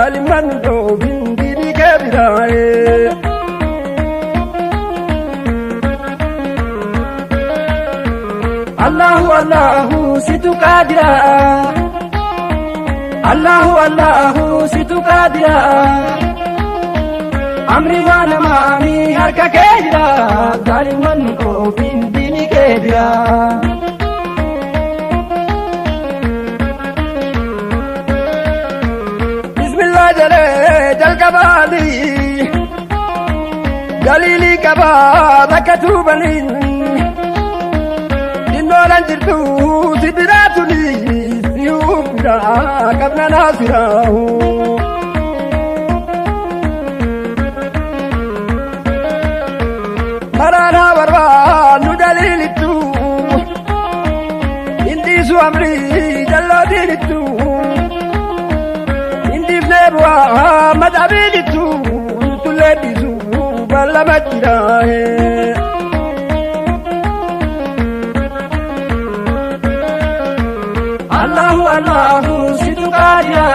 Zaaliman dhoofin diinii kee biraa'ee. Allahu Allahu situ qaadira. Allahu Allahu situ qaadira. Amri waa namaani harka kee jira. Zaaliman dhoofin diinii kee bira. Bismillah jedhee jalqabaani. Daliilii qabaa bakka tuubanii. Innoolan jirtu si biraa tuni si humna qabna naasiraahu. Maraanaa barbaannu daliilittu hindiisu amrii jallootiinittu hindiifnee bu'aa madhabiinittu nutullee dhiisu ballama jiraahe. Allahu Allahu situ qaadira.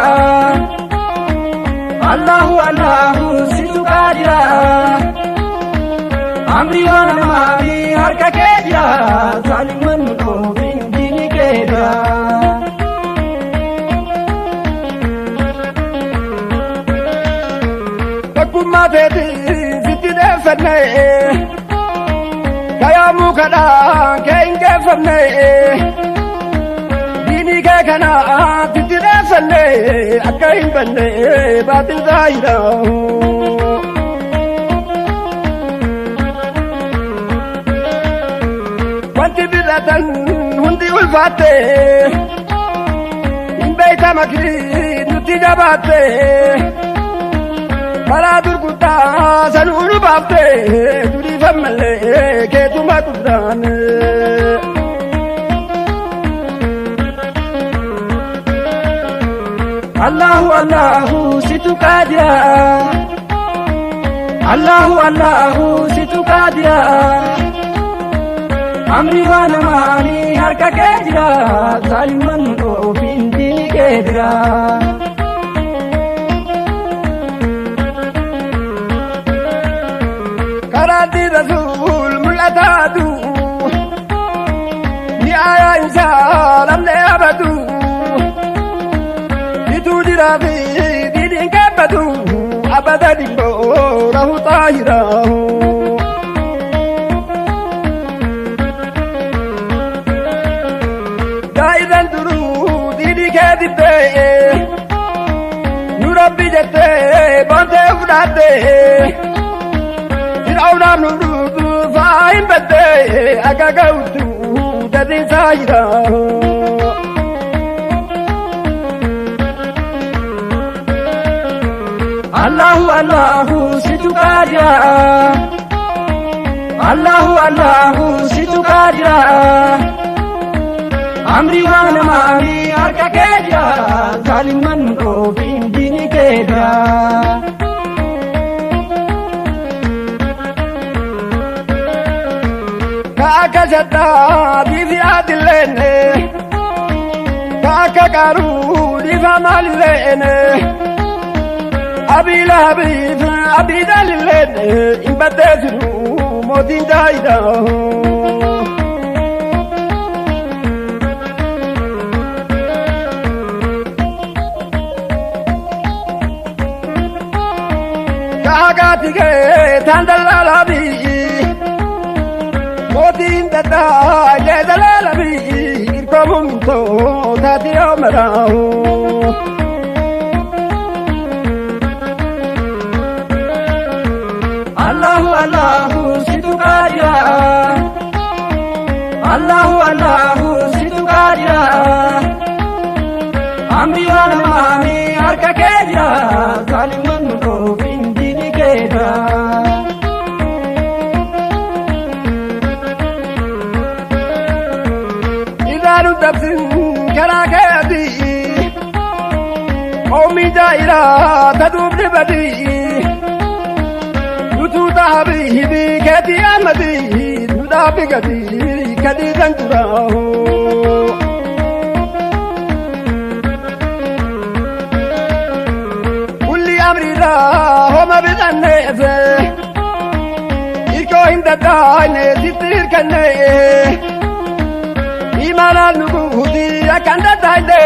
Allahu Allahu situ qaadira. Amri waan namaani harka kee jira. Zaaliman dhoofin diinii kee bira. Tokkummaa teetiin sitti dheeffanne. Kayaamuu kadhaan kee hin geeffamne. Diinii kee kanaa sitti dheeffanne akka hin banne baatil zaahiraa. Wanti biratan hundi ulfaatte hin beeyta makrii nutti jabaatte karaa durguddaa sanuu nu baafte duriifan mallee keetuma guddaan. Allahu Allahu situ qaadira. Allahu Allahu situ qaadira. Amri waa namaani harka kee jira. Zaaliman dhoofin diinii kee bira. Karaatti rasuul mul'ataatu ni aayaa isaa lamne abadu. Bituu jiraa fi diiniin keebbatu abada dhibboo rahu xaahiraahu. Daa'irran duruu diinii kee dibbee nu rabbi jettee boontee fudhattee Fir'aawnaaf nu dhuunfaa hin baddee akka ga'utu dadiin saayiraahu. Allahu Allahu situ qaadira. Allahu Allahu situ qaadira. Amri waa namaani harka kee jira. Zaaliman dhoofin diinii kee bira. Ka akka shaddaa biifi adilleenne. Ka akka qaruu dhiifa maalilleenne. Abii lahabiif abii daalilleenne hin baddeessinu mootiin jaayidaa. Kaakaati kee taan dallaalaabii mootiin daddaa jee dalaalabii irkoo mumintoo taati yoo maraahu. Allahu Allahu situ qaadira. Allahu Allahu situ qaadira. Amri waa namaani harka kee jira. Zaaliman dhoofin diinii kee bira. Irraa nu dabsin karaa keetii. Qawmii jaa'iraa taduubni badii. Nutuu xaabii keetii ahmadii nu dhaabbi gatii kadhiisan juraahu. kadhanneef irkoo hin daddaane sitti hirkanne imaanaan nu guuti akkan daddaane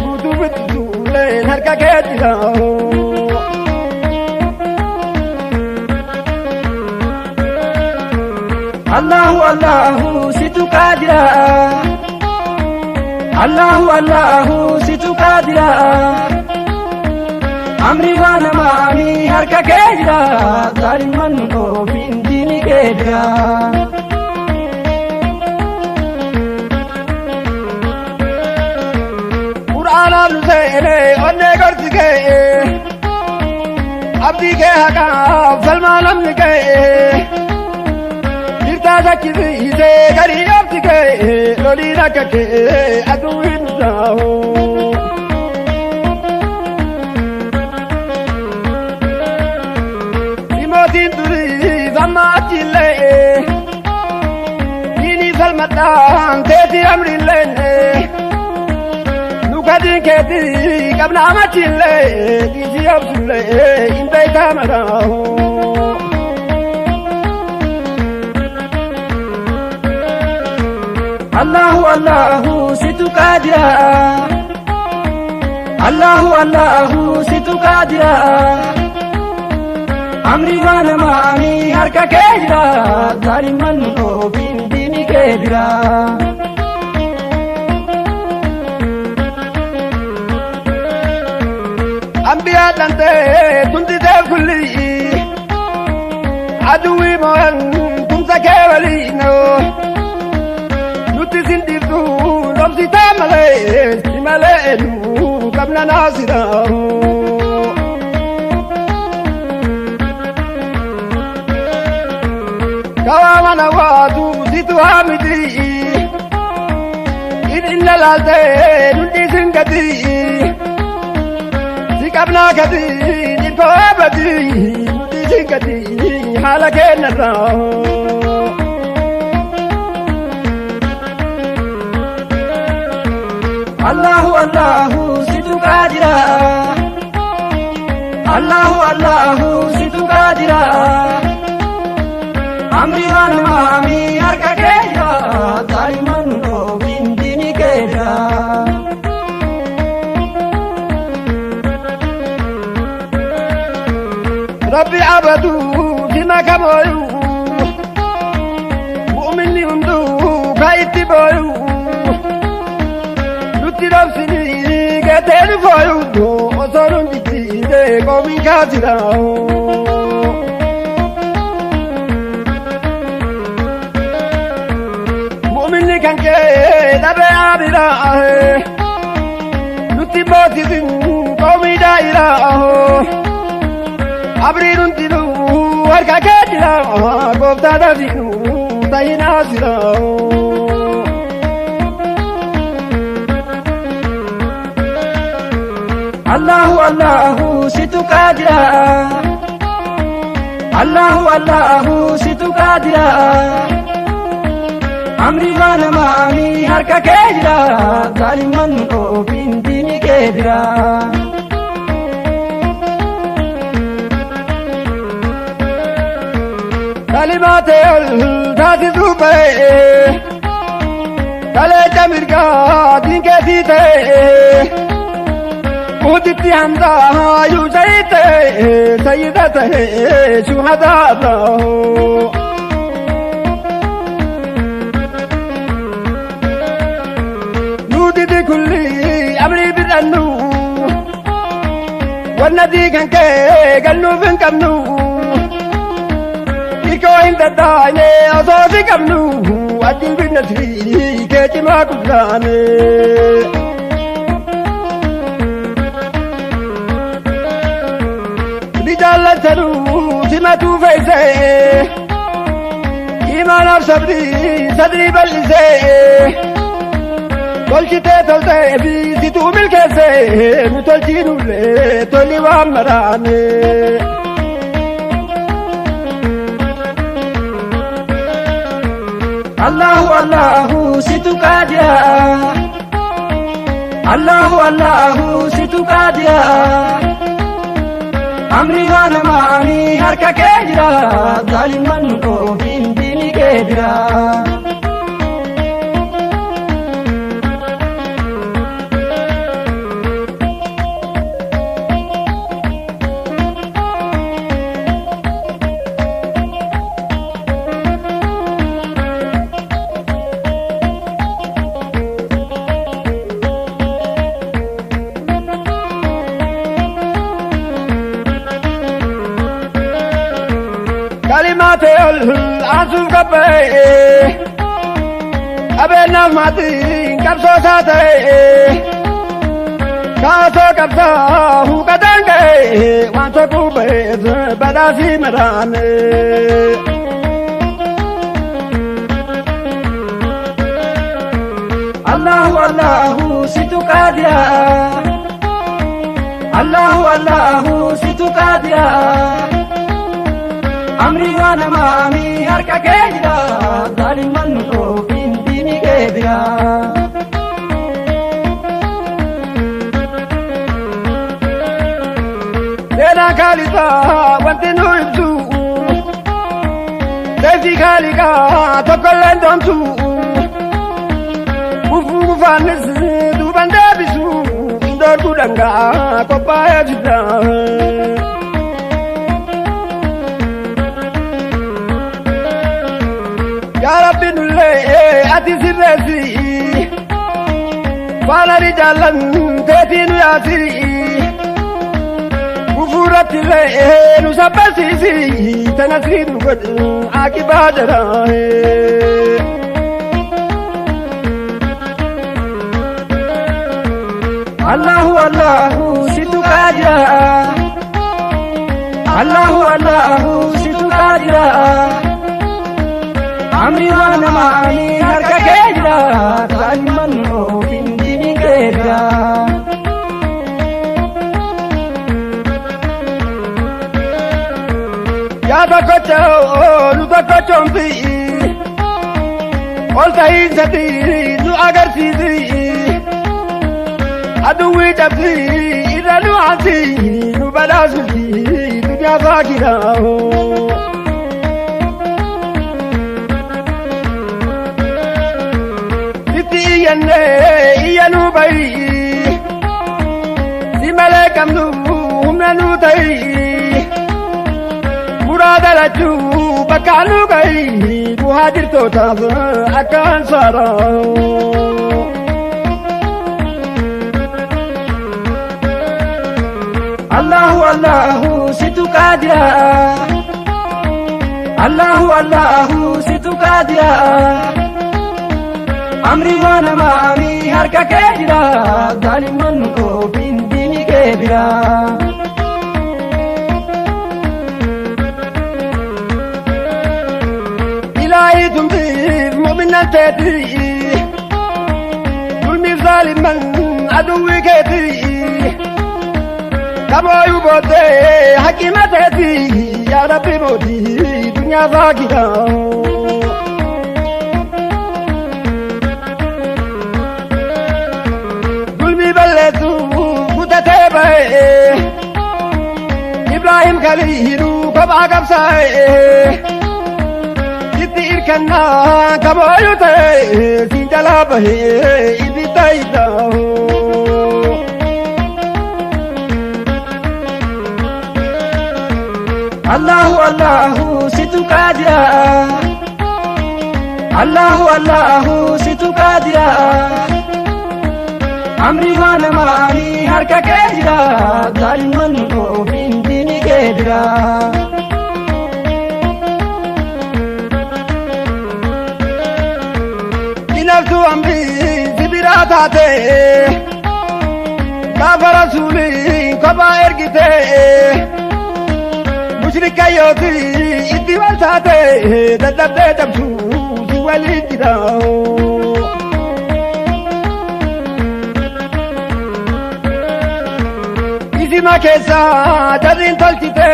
guutuu bittisuuleen harka kee jira. Allahu Allahu situ qaadira, Allahu Allahu situ qaadira, amri waa namaani harka kee jira, zaalimman ofiin diini kee jira. Qur'aanaan nu seene onnee gorsi kee abdii kee haqaaf falmaa namni kee jirtaa sakkisiisee garii obsi kee loliin akka kee aduu hin taa'u. Dhimootiin durii amma achillee diinii falmadhaan teetii amrillee nu gadiin keetii qabna amachillee dhiisii obsullee hin beektaa maraahu. Allahu Allahu situ qaadira, Allahu Allahu situ qaadira, amri waa namaani harka kee jira, zaalimman ofiin diini kee jira. Ambiyaa dhantee tumsitee kullii aduwwii mo'an tumsa kee waliin nutti sin dhiiftu lobsitaa malee si malee nu qabna naasira. Kawaa mana waatu situ haamiti inni laaltee nun dhiisin gatii si qabnaa gatii dhirkoo abatii nun dhiisin gatii haala kennarraa. Allahu Allahu situ qaadira, Allahu Allahu situ qaadira, amri waa namaami harka kee jira, zaalimman ofiin diini kee jira. Rabbi abadu sima kamooyu mu'minni hunduu ka itti booyu nutti dhoobsini geetee nu fooyu osoo nun jijjiire qoomiin kaasira. Mu'minni kan kee dhabee abiraa nutti moosisin qoomii daa'iraa. Abriin hundinuu harka kee jira gooftaa dhabinu ta'inaa jira. Allahu Allahu situ qaadira, Allahu Allahu situ qaadira, amri waa namaani harka kee jira, zaalimman ofiin diini kee jira. Kalimaa ta'e ol taasisuu ba'ee kaleecha mirgaa diinkeetii ta'e Uditti hamdaa yuusayii ta'e sayyida ta'e shuhadaa ta'u. Nuudidi kulli amrii bidhannu wanna diikan kee galnuuf hin qabnu. Ikoo hin daddaane osoo si qabnu ajjil binnasri kee cimaa kullaane. Ni jaallattanuu simatuu fe'isee imaanaaf sabrii sadrii bal'isee tolchitee toltee fi situu milkeessee nu tolchiinullee tolli waan maraane. Allahu Allahu situ qaadira, Allahu Allahu situ qaadira, Amri waan namaanii harka kee jira, zaalimman nu dhoofin diinii kee bira. Kalimaa ta'e ol aansuuf qophaa'e, qabeenyaaf maatiin qabsoosaa ta'e, kaasoo qabsaa huuqataan ga'e, waan tokko ba'eef badhaasii maraane. Allahu Allahu situ qaadira, Allahu Allahu situ qaadira. Amri waan namaanii harka kee jira, zaalimman nu dhoofin diinii kee bira. Seenaa kaalisaa wanti nu ibsu, seefii kaaliqaa tokkollee hin doomsu. Gufuu gufaanis duuban deebisu, hin dhangaa qophaa'ee jira. Yaa Rabbi nullee ati sirreessi, faana jaallan teetii nu yaasi. Gufuurratti illee nu sabbasiisi, tanasrii nu godhu akibaa jaraa. Allahu Allahu situ qaadira, Allahu Allahu situ qaadira. Amri waan namaanii harka kee jira, zaalimman nu dhoofin diinii kee bira. Yaa tokkocha nu tokkochoomsi, ol ta'iinsati nu agarsiisi. Aduwwii cabsi irra nu aansi, nu badhaasuufi duniyaa faakira. Sitti iyyannee iyya nu bayi, si malee qabnu humna nu ta'i. Muraada lachuu bakka nu ga'i, muhaajirtootaaf akka ansaaraa. Allahu Allahu situ qaadira, Allahu Allahu situ qaadira. Amri waan namaanii harka kee jira, zaalimman nu dhoofin diinii kee bira. Ilaahii tumsiif mu'minan teeti, zulmiif zaalimman aduwwii keeti. Kamooyuu booddee haqiima teeti, yaa Rabbi mootii duniyaa faakira. Zulmii balleessu kutatee ba'e, Ibraahim Khaliilu kophaa qabsaa'e. Sitti irkannaa kamooyuu ta'e, siin jalaa bahee ibidda ida'u. Allahu Allahu situ qaadira, Allahu Allahu situ qaadira. Amri waan namaanii harka kee jira, zaalimman nu dhoofin diinii kee bira. Dinaftuu hambii si biraa taate, gaafa rasuulii kophaa ergite. Mushrikayyooti itti wal taate, dadhabdee cabsuu si waliin jira. Isima keessaa jarriin tolchite,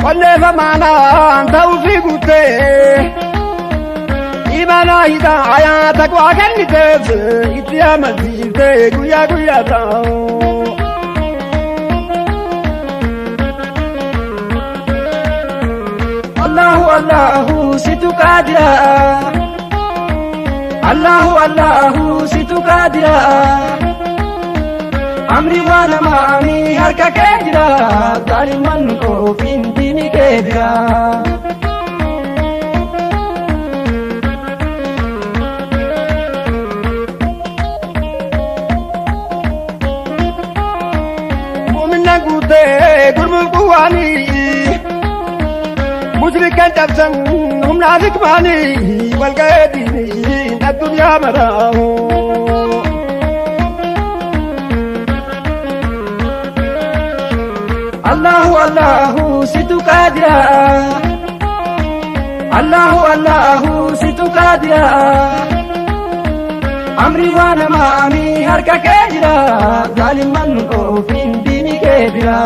qonneeffamaanaan ta'uu fi guutte. Imaanaa hidaayaa taqwaa kenniteef, itti amansiifte guyyaa guyyaa ta'u. Allahu Allahu situ qaadira. Allahu Allahu situ qaadira. Amri waa namaani harka kee jira. Zaaliman ofiin diini kee bira. Mu'minnan guutee gurmuun quwaanii. Mushrikan cabsan humnaa hikmaanii walga'ee diiniin addunyaa maraahu. Allahu Allahu situ qaadira. Allahu Allahu situ qaadira. Amri waa namaani harka kee jira. Zaaliman ofiin diini kee bira.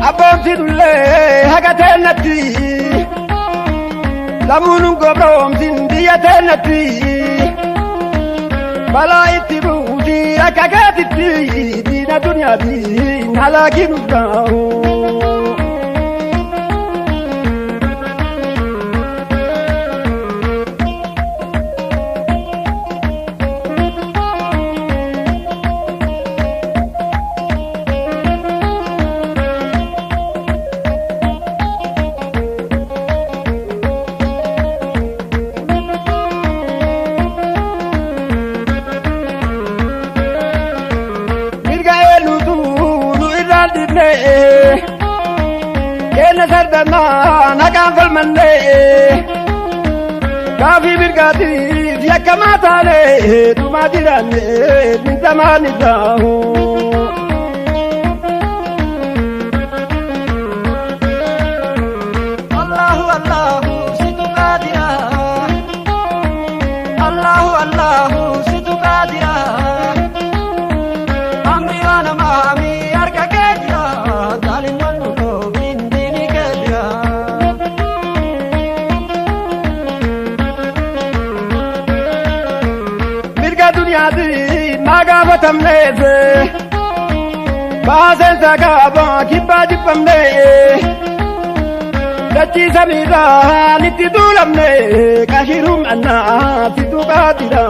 Abboomti dullee haga teennatti lamuun gobroomsin biyya teennatti balaa itti buuti akka keetitti diina duniyaatiin halaakiin uftaa'u. Mirga eenyutu nu irraan dhibne keenya sardannaa nagaan falmanne gaafii mirgaatiif yakkamaa taane dhumaa jiraanne minzamaan irraahu. Allahu Allahu situ qaadira. Allahu Allahu situ qaadira. Amri waa namaami harka kee jira. Zaaliman nu dhoofin diini kee bira. Mirga duniyaatiin maa gaafatamneef baaseensa kaabaa kibbaa jibbamne dachii samiirraan itti duulamne qashirum annaa situ qaadira.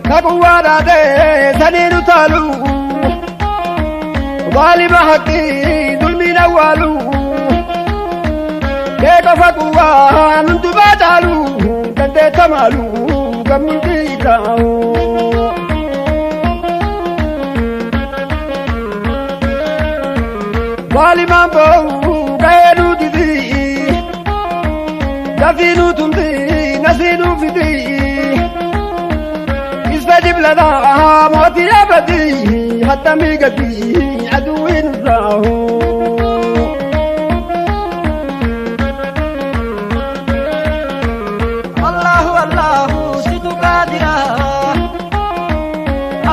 Kaquwaa dhaadhee saniin utaalu waalima haqqii dulmiin awwaalu kee qofa quwaa hundumaa caalu dandeettamaalu gamni ta'u. Waalimaan boo'u ga'ee nuu didi dafii nuu tumti nasii nuu fidi. استجب لنا موتي أبدي حتى ميقتي عدوي نزاه. Allahu Allahu situ qaadira.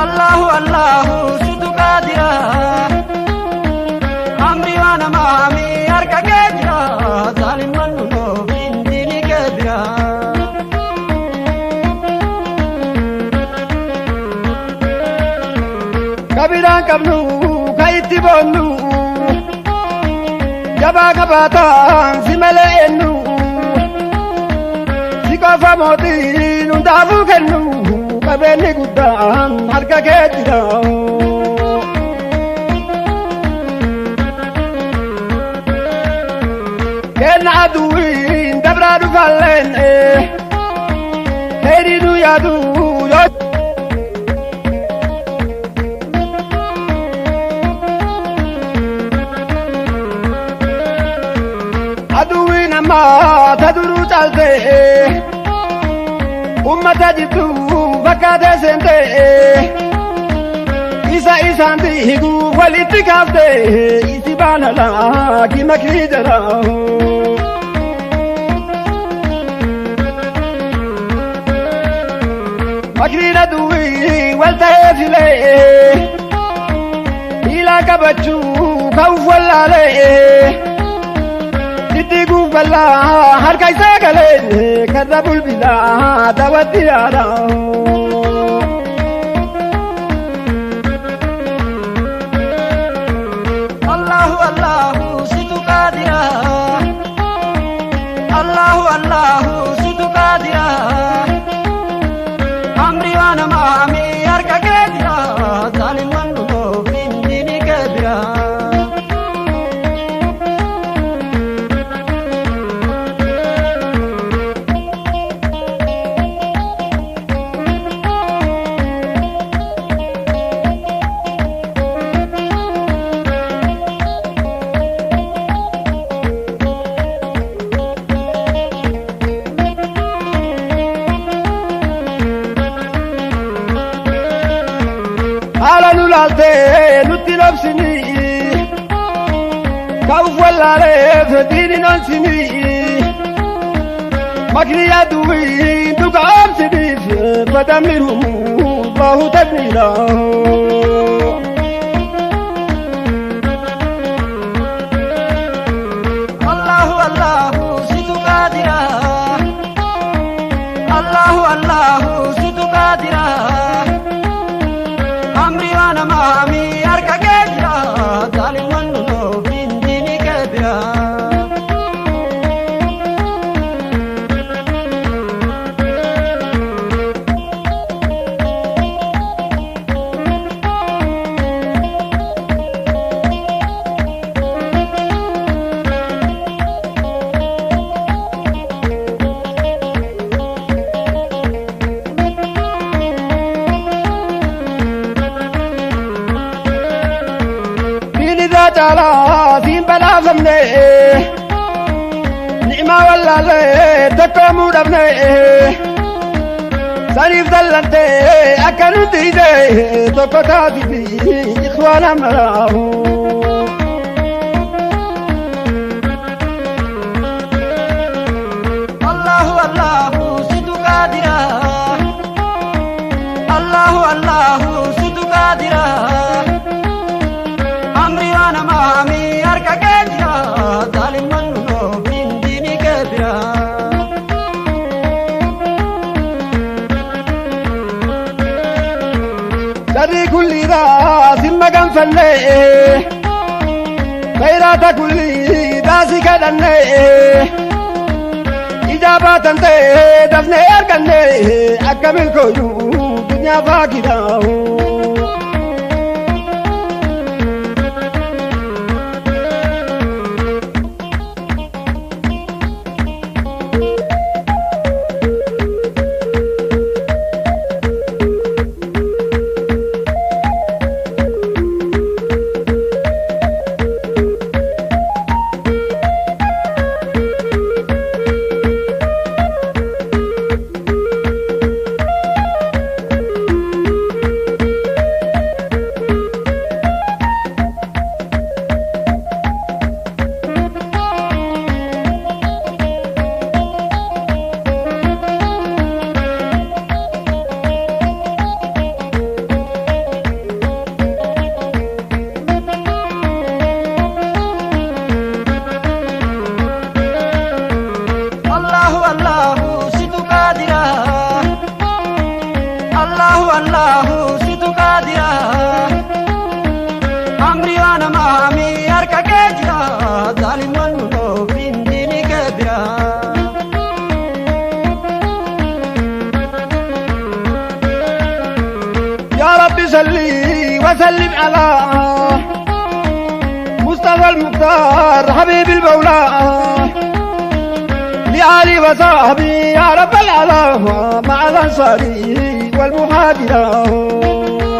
Allahu Allahu situ qaadira. Amri waa namaami harka kee jira. Zaaliman nu dhoofin diini kee bira. Kabiraan qabnu ka itti boonnu jabaa qabaataan si malee eenyu. Qofa mootiin hundaafuu kennu qabeenyi guddaan harka kee jira. Kenna aduwiin dabraa dhufalleen keerii nu yaadu yoo. Aduwiin ammaa ta duruu caaltee ummata jidduu fakkaatee seentee isa isaan diiguuf walitti kaaftee isi baana laaki makrii jara. Makriin aduwii wal ta'ee filee hiilaa qabachuu ka'uuf wallaalee. Diddiiguuf bal'aa harka isaa galee karra bulbilaa daawwatti yaada. Allahu Allahu situ qaadira. Allahu Allahu situ qaadira. Amri waan maami harka kee jira. Zaalimman dhumoof inni kee bira. Haala nu laaltee nutti lobsinii ka'uuf wallaalee fedhiin hin onsinii makrii aduwii dhuga oomsiniif fadammirumu bahu tadmiira. Allahu Allahu situ qaadira. Allahu Allahu situ qaadira. Amri waan maami harka kee jira. Zaalimman dhumoof inni kee bira. Diin irraa caalaa siin badhaafamne ni'maa wallaalee tokkoomuu dhabne saniif dallantee akka nu diide tokko taasisi ikhwaana maraahu. Allahu Allahu situ qaadira. Allahu Allahu situ qaadira. Amri waan maami harka kee jira. Zaalimman dhumoof inni kee bira. Sharrii kulliidhaa sin maganfanne khayraata kulliidhaa si kadhanne ijaabaa tan ta'e dafnee arganne akka milkooyu dunyaa faakidaa. Allahu Allahu situ qaadira. Allahu Allahu situ qaadira. Amri waan maami harka kee jira. Zaalimman dhumoof inni kee bira. رب صلي وسلم على مصطفى المختار حبيب المولى لآلي وصحبي يا رب العلا مع الأنصار والمهاجرين.